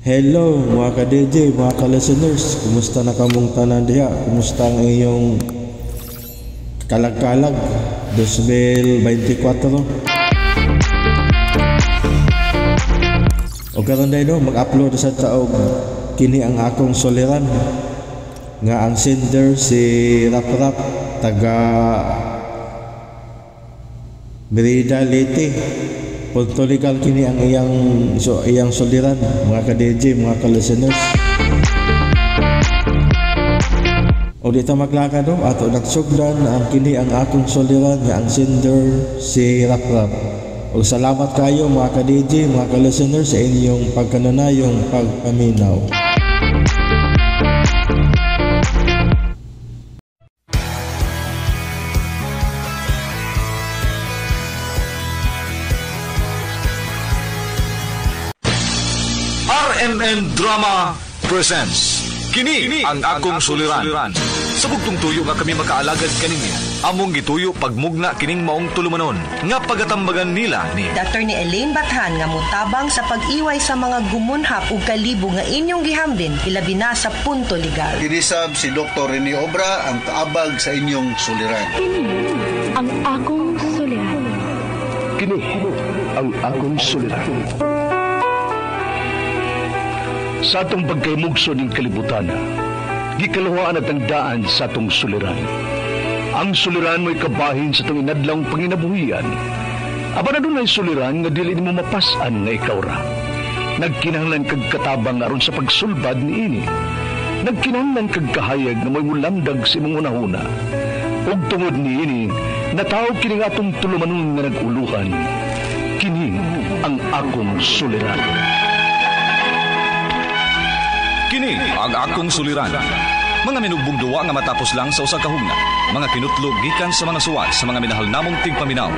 Hello mga ka-DJ, mga ka-listeners. Kumusta na kamong tanan diha? Kumusta ang iyong kalag-kalag 2024? O karon day no, mag-upload sa taog kini ang akong suliran nga ang sender si Rap Rap taga Merida, Leyte. Punto legal kini ang iyang suliran mga ka-DJ, mga ka-listeners. O dito maglakad no, ato nagsugdan ang kini ang akong suliran nga ang sender si Rap Rap. O salamat kayo mga ka-DJ, mga ka-listeners sa inyong pagkanunayong pagpaminaw. RMN Drama presents Kini ang akong suliran. Sa bugtong tuyo nga kami makaalagad kaninyo, among gituyo pagmugna kining maong tulumanon nga pagatambagan nila ni Attorney Elaine Bathan nga motabang sa pag-iway sa mga gumunhap ug kalibo nga inyong gihambin ilabi na sa punto legal. Kinisab si Dr. Rene Obra ang kaabag sa inyong suliran. Kini ang akong suliran. Kini ang akong suliran. Sa atong pagkaymugso ning kalibutan, gikaluhaan at ang daan sa atong suliran. Ang suliran mo'y kabahin sa atong inadlawng panginabuhian. Apan adunay suliran nga dili nimo mapas-an nga ikaw ra. Nagkinahanglan kag katabang aron sa pagsulbad niini. Nagkinahanglan kag kahayag nga mo'y mulamdag sa imong hunahuna. Ug tungod niini, natawag kini nga atong tulumanon nga nag-uluhan. Kini ang akong suliran. Kini ang akong suliran. Mga minugbong duwa nga matapos lang sa usa ka hugna. Mga kinutlog gikan sa mga suwat sa mga minahal namong tigpaminaw.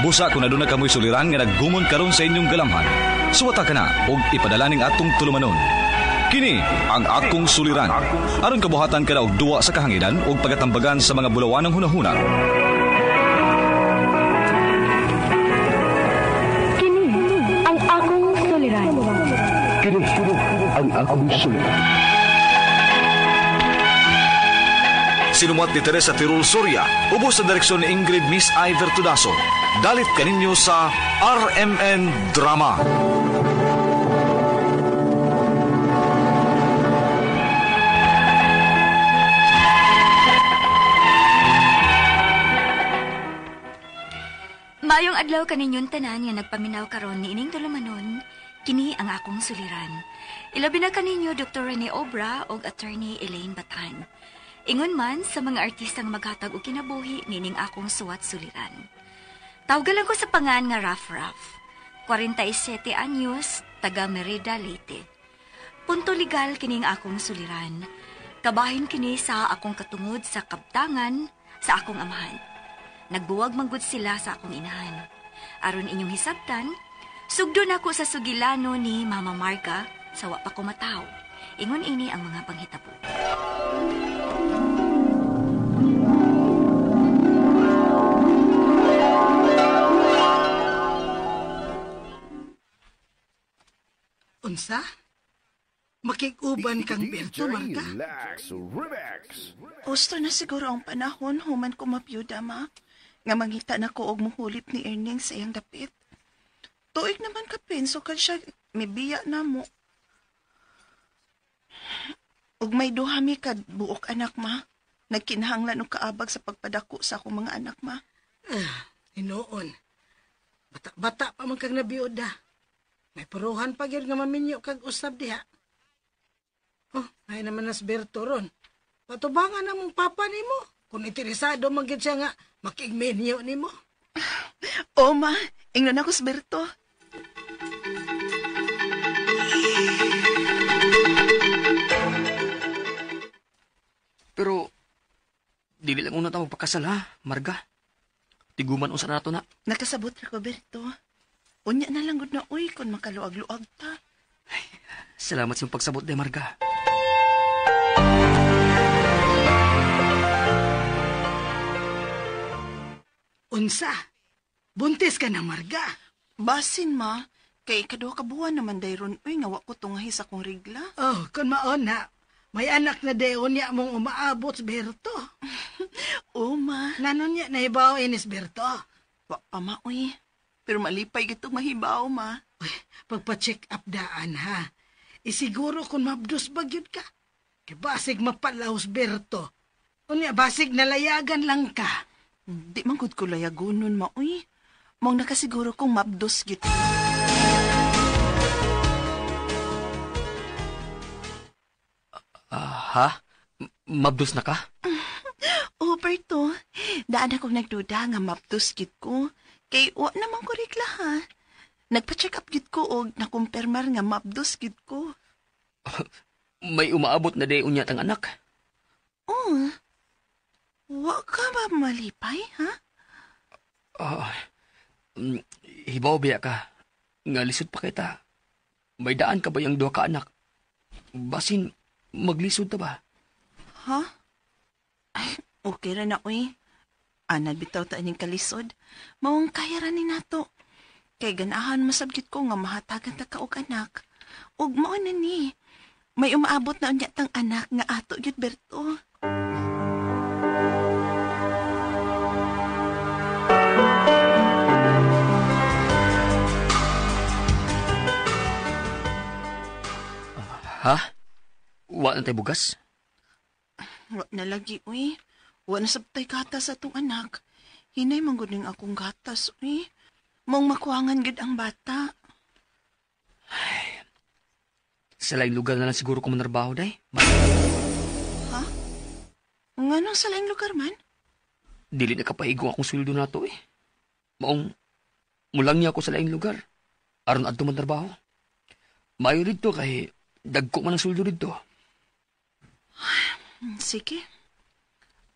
Busa kung aduna kamoy suliran nga naggumon karon sa inyong galamhan, suwata ka na og ipadala ning atong tulumanon. Kini ang akong suliran. Aron kabuhatan ka na og duwa sa kahanginan og pagatambagan sa mga bulawanang hunahuna. Kini ang akong suliran. Kini ang akong suliran. Sinumuat ni Teresa Tirul Soria, ubos sa direksyon ni Ingrid Miss Iver Tudaso. Dalit kaninyo sa RMN Drama. Maayong adlaw kaninyong tanan nga nagpaminaw karon niining tulumanon, kini ang akong suliran. Ilabi na kaninyo Dr. Rene Obra og Attorney Elaine Bathan. Ingon man sa mga artistang maghatag og kinabuhi nining akong suwat suliran. Tawgalan ko sa pangan nga Raf Raf. 47 anyos, taga Merida, Leyte. Punto legal kining akong suliran. Kabahin kini sa akong katungod sa kabtangan sa akong amahan. Nagbuwag manggod sila sa akong inahan. Aron inyong hisabtan, sugdo nako sa sugilano ni Mama Marga sa wa pa ko mataw. Ingon ini ang mga panghitabo. Unsa? Makig-uban kang Berto, Marga? Gusto na siguro ang panahon human ko mapiyuda, ma. Nga mangita na ko og muhulip ni Erning sa iyang dapit. Tuig naman kapin, so kan siya mibiya na mo. Ug may duha mi kad buok anak, ma. Nagkinahanglan og kaabag sa pagpadako sa akong mga anak, ma. Hinoon. Bata-bata pa man kag nabiyuda. May puruhan pa gyud nga maminyo kag usab diha. Oh, ay naman nas Berto ron. Patubangan na mong papa nimo. Kung interesado man gyud siya nga makigminyo nimo. O ma, ingnon ako si Berto. Pero dili lang una ta magpakasal ha, Marga. Tiguman unsa na nato na. Nakasabot ra ko, Berto. Unya na lang gud na uy kun makaluag-luag ta. Ay, salamat sa pagsabot de, Marga. Unsa? Buntis ka na, Marga. Basin, ma. Kay kaduha ka buwan naman dayron uy nga wa ko tungahi sa akong regla. Oh, kun maon na. May anak na dayon niya mong umaabot sa Berto. O, ma. Nanon niya nahibaw inis Berto. Wa pa ma, uy. Pero malipay gitong mahibaw, ma. Uy, pagpa-check up daan, ha? Isiguro kung mabdos bagyod ka. Kay basig mapalaos Berto. Unya, basig nalayagan lang ka. Di man gud ko layagonon, ma, uy. Mong nakasiguro kong mabdos git. Ha? Mabdos na ka? Oh, Berto, daan akong nagduda nga mabdos gid ko. Kay wa naman ko regla, ha. Nagpa-check up gid ko og nakumpirmar nga mabdos gid ko. May umaabot na day unya tang anak. Oh. Wa ka ba malipay, ha? Hibaw biya ka. Nga lisod pa kita. May daan ka ba yung duha ka anak? Basin, maglisod ta ba? Ha? Ay, okay ra na, uy. Anad bitaw ta ining kalisod. Maong kaya ra ni nato. Kay ganahan masabgit ko nga mahatagan ta ka og anak. Ug mao na ni. May umaabot na unya tang anak nga ato gyud, Berto. Ha? Wa na tay bugas? Wa na lagi, uy. Wa na sabtay gatas atong anak. Hinay man gud ning akong gatas, uy. Maong makuangan gud ang bata. Ay, sa laing lugar na lang siguro ko manarbaho, day. Ha? Nganong sa laing lugar man? Dili na kapahigo akong sweldo nato, eh. Maong mulang niya ako sa laing lugar. Aron adto manarbaho. Mayo dito kay dagko man ang sweldo dito. Ay, sige.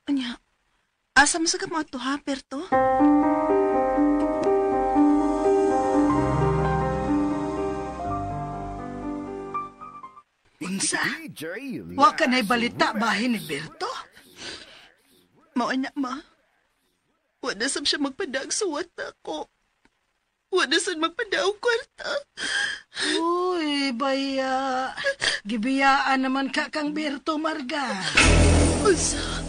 Anya, asa mo sa ka mo ato, ha, Berto? Unsa? Wa ka na'y balita bahin ni Berto? Mao na, ma. Wa na sab siya magpadag suwat ako. Wa na sad magpadaog kwarta. Uy, baya. Gibiyaan naman ka kang Berto, Marga. Unsa?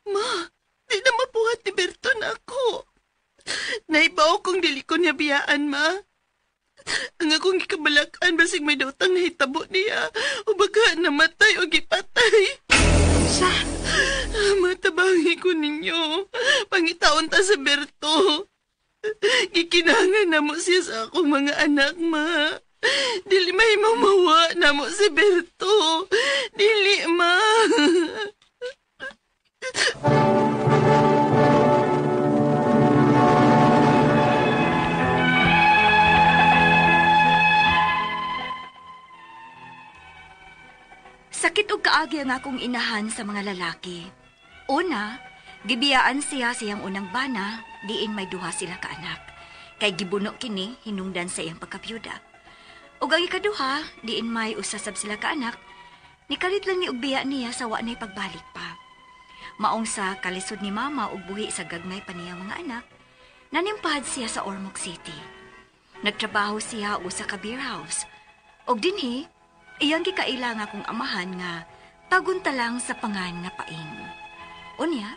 Ma, di na mabuhat ni Berto na ako. Naibaw kong dili ko niya biyaan, ma. Ang akong gikabalakan basig may daotang nahitabo niya o baka namatay o gipatay. Sa? Matabangi ko ninyo. Pangitaon ta sa Berto. Gikinangan na mo siya sa akong mga anak, ma. Dili mahimong mawa na mo si Berto. Dili, ma. Sakit og kaagi ang akong inahan sa mga lalaki. Una, gibiyaan siya sa iyang unang bana, diin may duha sila kaanak. Kay gibuno kini hinungdan sa iyang pagkapyuda. Ug ang ikaduha, diin may usasab sila kaanak, nikalit lang ni og biya niya sa wa na'y pagbalik pa. Maong sa kalisod ni mama og buhi sa gagmay pa niya mga anak, nanimpahad siya sa Ormoc City. Nagtrabaho siya usa ka beer house. Og dinhi, iyang gikaila nga akong amahan nga tagunta lang sa pangan nga paing. Unya?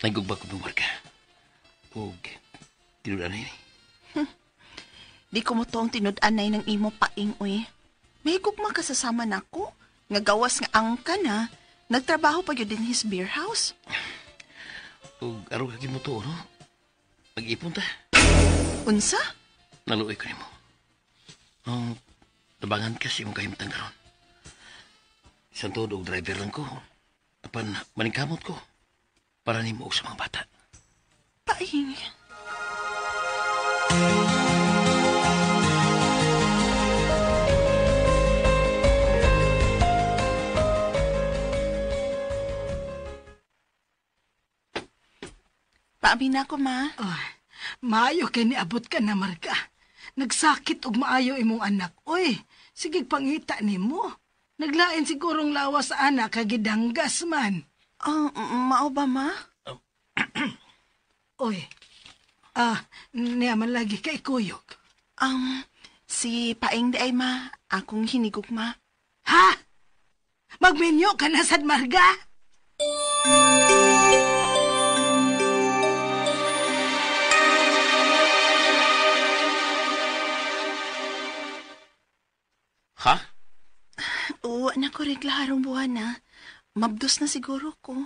Nagugba ko bumarka. Og tinud-anay ni. Di ko mo toong tinud-anay ng imo paing, uy. May gugma kasasama nako. Nga gawas nga angka na. Nagtrabaho pa yun din his beer house. Og araw ka mo to, no? Mag-ipon ta. Unsa? Naluoy ko nimo. Ang tabangan ka sa imong kahimtang karon. Isang tuod og driver lang ko. Apan maningkamot ko para nimo og sa mga bata. Paing. Paabi na ako, ma. Oh, maayo kay niabot ka na, Marga. Nagsakit og maayo imong anak. Oy, sige pangita nimo. Naglain sigurong lawas sa anak kay gidanggas man. Mao ba, ma? Oy, Ah, niya man lagi kay kuyog. Si Paeng di ay ma, akong hinigugma. Ha? Magminyo ka na sad, Marga? Ha? Oo, na ko regla harong buwan na. Mabdos na siguro ko.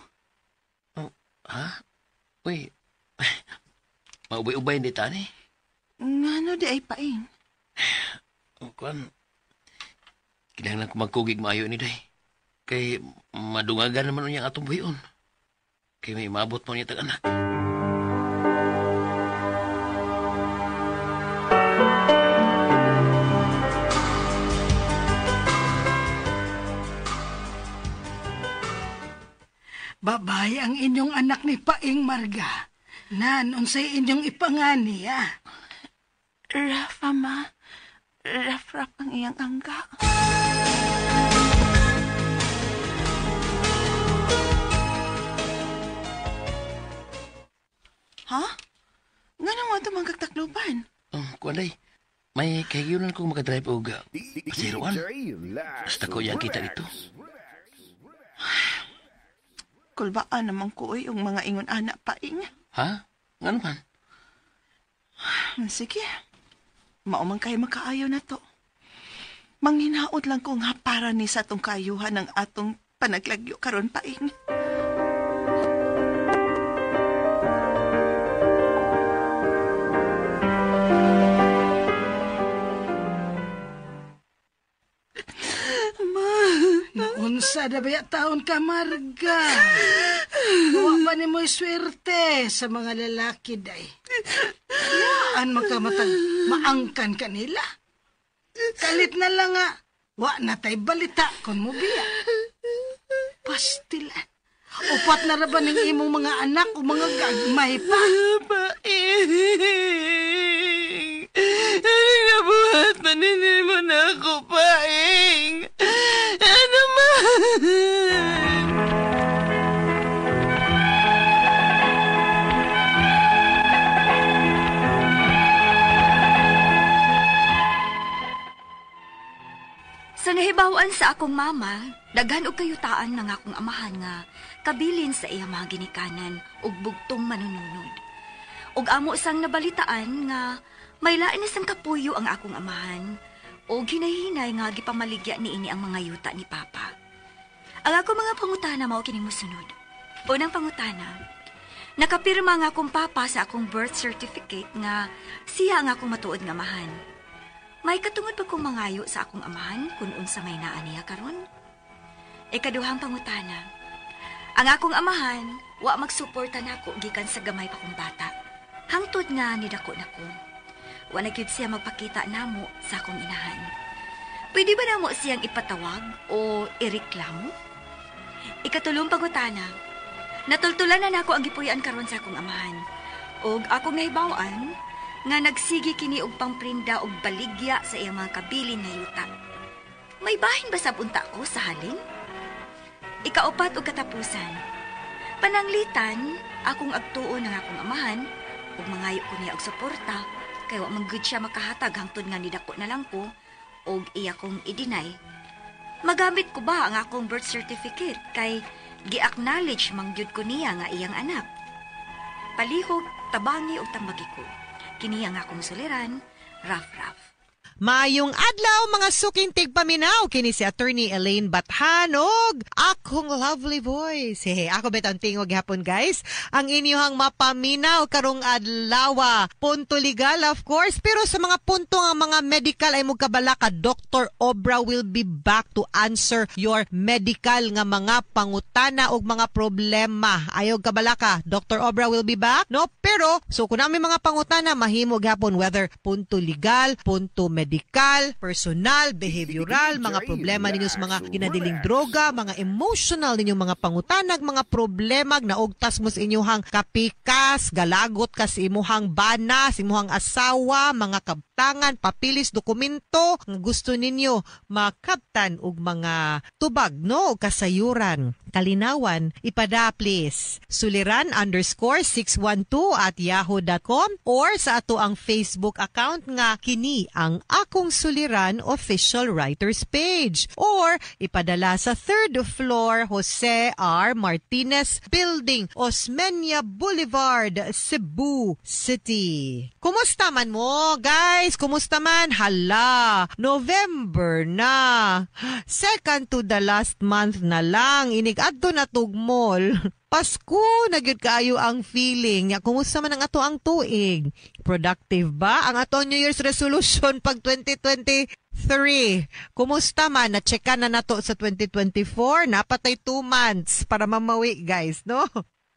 Oh, ha? Uy, maubay-ubay hindi tani. Ngano di ay Paeng? Oh, kuan, kinahanglan ko magkugig maayo ni day. Kay madungagan naman unyang atong buhion. Kay may mabot mo niya tag anak. Babay ang inyong anak ni Paeng, Marga. Nan, unsay inyong ipangani, ah? Rafa, ma. Raf-raf ang iyang angga. Ha? Nga nga ito mga kagtakluban? Oh, kuan day. May kahigayunan kong makadrive og pasiruan. Basta ko iyang kita dito. Kulbaan naman ko oy og mga ingon ana, Paing. Ha? Ngano man? Sige. Mao man kayo makaayo na to. Manghinaot lang ko nga para ni sa atong kaayuhan ng atong panaglagyo karon, Paing. Naunsa na ba taon ka, Marga? Wa pa ni mo'y swerte sa mga lalaki, day. Yaan magkamatag maangkan kanila. Kalit na lang nga, wa na tay balita kung mo biya. Pastilan. Upat na ra ba ning imong mga anak o mga gagmay pa? Paing! Ano nabuhat man mo na ako, Paing? Ano man? Sa nahibaw-an sa akong mama, daghan og kayutaan ng akong amahan nga kabilin sa iyang mga ginikanan ug bugtong manununod. Ug amo sang nabalitaan nga may lain na sang kapuyo ang akong amahan ug hinay-hinay nga gipamaligya niini ang mga yuta ni Papa. Ang ako mga pangutana mao kining mosunod. Unang pangutana, nakapirma nga akong papa sa akong birth certificate nga siya ang akong matuod nga amahan. May katungod pa kong mangayo sa akong amahan kung unsa may naa niya karon? Ikaduhang pangutana, ang akong amahan wa magsuporta nako gikan sa gamay pa kong bata. Hangtod nga nidako nako. Wa na gyud siya magpakita namo sa akong inahan. Pwede ba namo siyang ipatawag o ireklamo? Ikatulong pangutana, natultulan na nako ang gipuy-an karon sa akong amahan. Og akong nahibaw-an nga nagsigi kini og pangprinda og baligya sa iyang mga kabilin nga yuta. May bahin ba sab unta ko sa halin? Ikaupat og katapusan. Pananglitan, akong agtuon ang akong amahan ug mangayo ko niya og suporta kay wa man gud siya makahatag hangtod nga nidako na lang ko og iya kong i-deny. Magamit ko ba ang akong birth certificate kay gi-acknowledge man gyud ko niya nga iyang anak? Palihog, tabangi ug tambagi ko. Kini ang akong suliran, Raf-Raf. Maayong adlaw mga suking tigpaminaw, kini si Attorney Elaine Bathanog, akong lovely voice. Hehe, ako bet ang tingog gihapon guys. Ang inyong mapaminaw karong adlaw, punto legal of course, pero sa mga punto nga mga medical ay mugkabala ka, Dr. Obra will be back to answer your medical nga mga pangutana og mga problema. Ayaw kabala ka, Dr. Obra will be back, no? Pero so kung namin mga pangutana mahimo gihapon whether punto legal, punto medical, Medical, personal, behavioral, mga problema ninyo sa mga ginadiling droga, mga emotional ninyong mga pangutanag, mga problema naugtas mo sa inyong kapikas, galagot ka sa imuhang bana, sa imuhang asawa, mga kabtangan, papilis, dokumento, nga gusto ninyo makabtan og mga tubag, no, og kasayuran, kalinawan, ipada please. suliran_612@yahoo.com or sa ato ang Facebook account nga kini ang Akong Suliran Official Writers Page, or ipadala sa third floor, Jose R. Martinez Building, Osmeña Boulevard, Cebu City. Kumusta man mo, guys? Kumusta man? Hala, November na. Second to the last month na lang. Inig adto na tug mall. Pasko na gyud kaayo ang feeling. Ya, kumusta man ang ato ang tuig? Productive ba ang ato New Year's resolution pag 2023? Kumusta man? Na-checka na nato sa 2024. Napatay 2 months para mamawi, guys, no?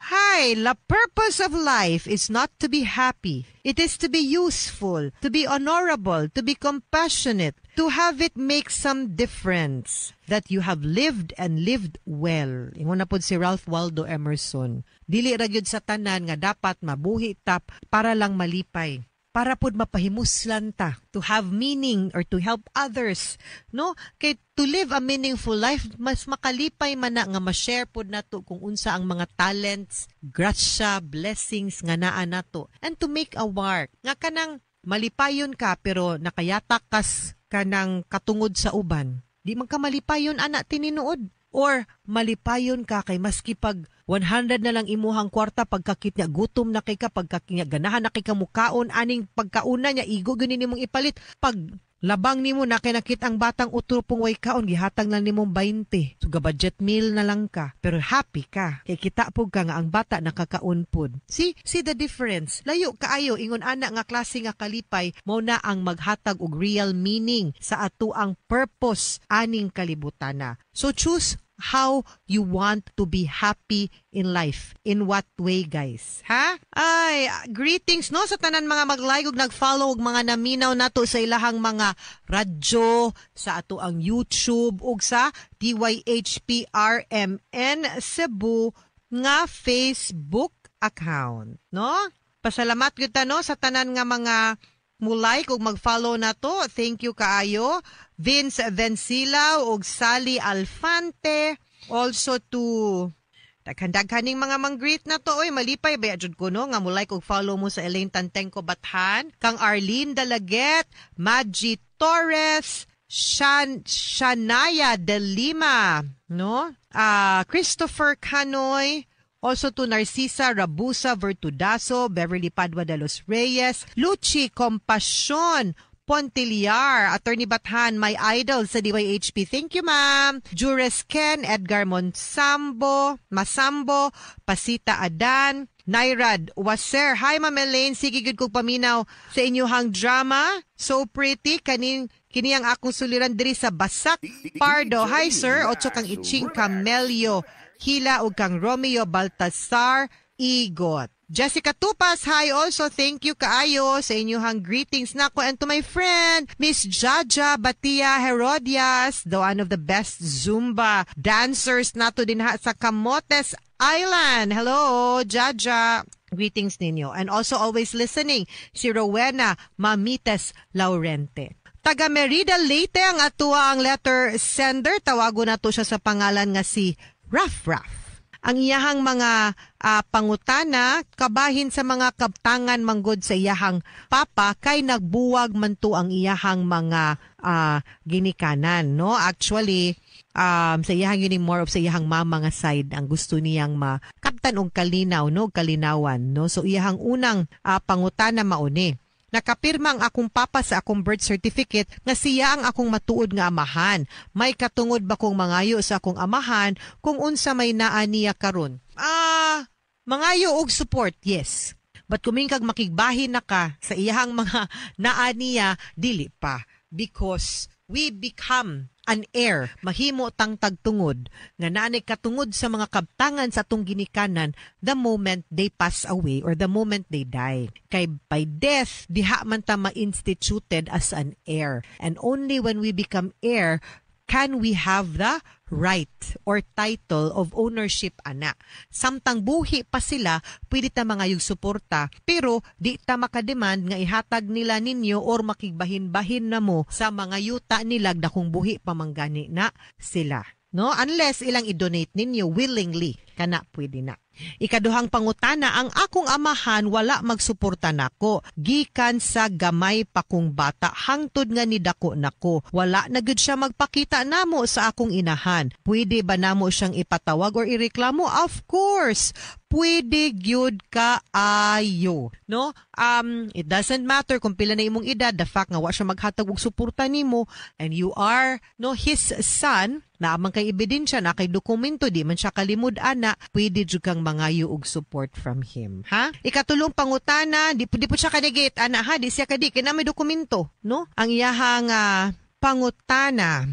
Hi, the purpose of life is not to be happy. It is to be useful, to be honorable, to be compassionate, to have it make some difference, that you have lived and lived well. Ingon na pod si Ralph Waldo Emerson. Dili ra gyud sa tanan nga dapat mabuhi ta para lang malipay, para pod mapahimuslan ta, to have meaning or to help others, no? Kay to live a meaningful life, mas makalipay man na nga ma-share pod nato kung unsa ang mga talents, grasya, blessings nga naa nato and to make a mark nga kanang malipayon ka pero nakayatak kas kanang katungod sa uban, di man ka malipayon ana tininuod. Or malipayon ka kay maski pag 100 na lang imuhang kwarta, pagkakit niya gutom na kay ka, pagkakit niya ganahan na kay ka mukaon aning pagkauna niya, igo gyud nimong ipalit. Pag labang nimo na kay nakit ang batang utro pong way kaon, gihatag lang nimong 20, so budget meal na lang ka, pero happy ka kay kita pud ka nga ang bata nakakaon pud. See the difference? Layo kaayo. Ingon ana nga klase nga kalipay mao na ang maghatag og real meaning sa ato ang purpose aning kalibutana. So choose how you want to be happy in life. In what way, guys? Ha? Ay, greetings no sa tanan mga mag-like ug nag-follow ug mga naminaw nato sa ilahang mga radyo, sa ato ang YouTube ug sa DYHPRMN Cebu nga Facebook account, no? Pasalamat gyud ta no sa tanan nga mga mo-like ug mag-follow nato. Thank you kaayo. Vince Vencilaw ug Sally Alfante. Also to daghan-daghaning mga mang-greet na to. Oy, malipay ba jud ko no nga mo like ug follow mo sa Elaine Tantengco Bathan, kang Arlene Dalaget, Maggie Torres, Shanaya De Lima, no? Ah, Christopher Canoy, also to Narcisa Rabusa Vertudaso, Beverly Padua de los Reyes, Luchi Compassion Pontiliar, Attorney Bathan, my idol sa DYHP. Thank you, ma'am. Jures Ken, Edgar Monsambo, Masambo, Pasita Adan, Nairad Waser. Hi, Ma'am Elaine. Sige, good kog paminaw sa inyuhang drama. So pretty. Kanin, kini ang akong suliran diri sa Basak Pardo. Hi, sir. Otso kang Iching Camelio. Hila ug kang Romeo Baltasar Igot. Jessica Tupas, hi also. Thank you kaayo sa inyong greetings nako. And to my friend, Miss Jaja Batia Herodias, the one of the best Zumba dancers nato din ha sa Camotes Island. Hello, Jaja. Greetings ninyo. And also always listening, si Rowena Mamites Laurente. Taga Merida Leyte ang atua ang letter sender. Tawago na to siya sa pangalan nga si Raf Raf. Ang iyahang mga pangutana kabahin sa mga kabtangan manggod sa iyahang papa kay nagbuwag man to ang iyahang mga ginikanan, no? Actually, sa iyahang yun, more of sa iyahang mama nga side ang gusto niyang makabtan og kalinaw, no, kalinawan, no? So iyahang unang pangutana mauni: Nakapirma ang akong papa sa akong birth certificate nga siya ang akong matuod nga amahan. May katungod ba kong mangayo sa akong amahan kung unsa may naa niya karon? Ah, mangayo og support, yes. But kumingkag makigbahin na ka sa iyahang mga naa niya, dili pa. Because we become an heir, mahimo tang tagtungod nga naanay katungod sa mga kabtangan sa atong ginikanan the moment they pass away or the moment they die. Kay by death, diha man ta ma-instituted as an heir. And only when we become heir can we have the right or title of ownership ana. Samtang buhi pa sila, pwede ta mangayog suporta, pero di ta makademand nga ihatag nila ninyo or makigbahin-bahin na mo sa mga yuta nila dakong buhi pa manggani na sila. No? Unless ilang i-donate ninyo willingly, kana pwede na. Ikaduhang pangutana, ang akong amahan wala magsuporta nako. Gikan sa gamay pa kong bata hangtod nga nidako nako. Wala na gud siya magpakita namo sa akong inahan. Pwede ba namo siyang ipatawag or ireklamo? Of course. Pwede gyud kaayo, no? It doesn't matter kung pila na imong edad, the fact nga wa siya maghatag og suporta nimo and you are, no, his son, naa man kay ebidensya, na kay dokumento, di man siya kalimod ana, pwede jud kang mangayo og support from him, ha? Ikatulong pangutana, di po siya kanigit ana ha, di siya kadi kay na may dokumento, no? Ang iyahang pangutana,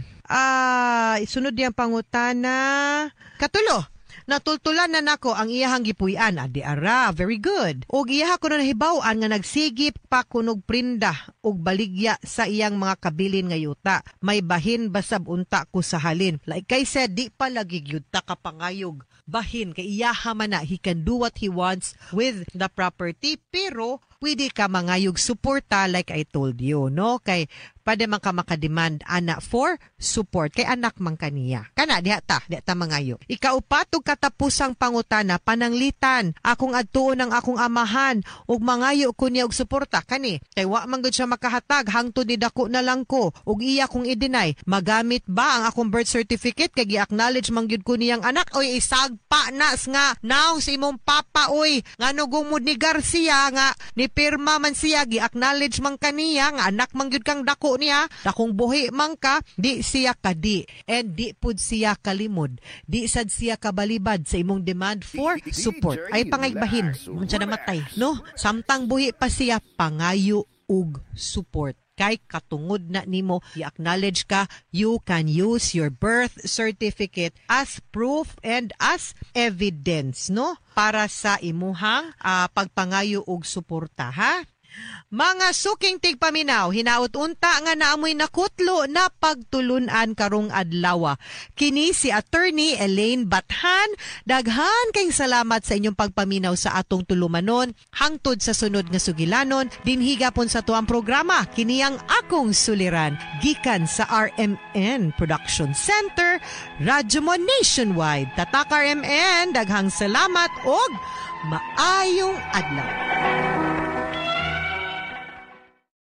isunod diyang pangutana, katulo. Natultulan na nako ang iyahang gipuy-an. Adi ara, very good. Og iyaha ko na nahibaw-an nga nagsigip pa kunog prinda og baligya sa iyang mga kabilin nga yuta. May bahin basab unta ko sa halin. Like I said, di pa lagi gyud ta kapangayog bahin kay iyaha man na, he can do what he wants with the property, pero pwede ka mangayog suporta like I told you, no? Kay pwede man ka makademand ana for support kay anak man kaniya. Kana diha ta mangayo. Ikaupat ug katapusang pangutana, pananglitan akong adtuon ang akong amahan ug mangayo ko niya og suporta kani kay wa man gud siya makahatag hangtod ni dako na lang ko ug iya kong i-deny. Magamit ba ang akong birth certificate kay gi-acknowledge man gyud ko niyang anak? Oy, isagpa na nga now sa imong papa, oy, ngano gumod ni Garcia nga ni pirma man siya, gi-acknowledge man kaniya nga anak man gyud kang dako niya, dakong buhi man ka, di siya kadi and di pud siya kalimod, di sad siya kabalibad sa imong demand for support. Ay pangaybahin mun siya namatay, no? Samtang buhi pa siya, pangayo og support kay katungod na nimo, i-acknowledge ka. You can use your birth certificate as proof and as evidence, no, para sa imuhang pagpangayo og suporta, ha? Mga suking tigpaminaw, hinaot unta nga naamoy nakutlo na pagtulunan karong adlaw. Kini si Attorney Elaine Bathan. Daghan kayong salamat sa inyong pagpaminaw sa atong tulumanon. Hangtod sa sunod nga sugilanon, dinhi gapon sa tuang programa. Kini ang Akong Suliran, gikan sa RMN Production Center, Radyo Mo Nationwide. Tatak RMN, daghang salamat og maayong adlaw.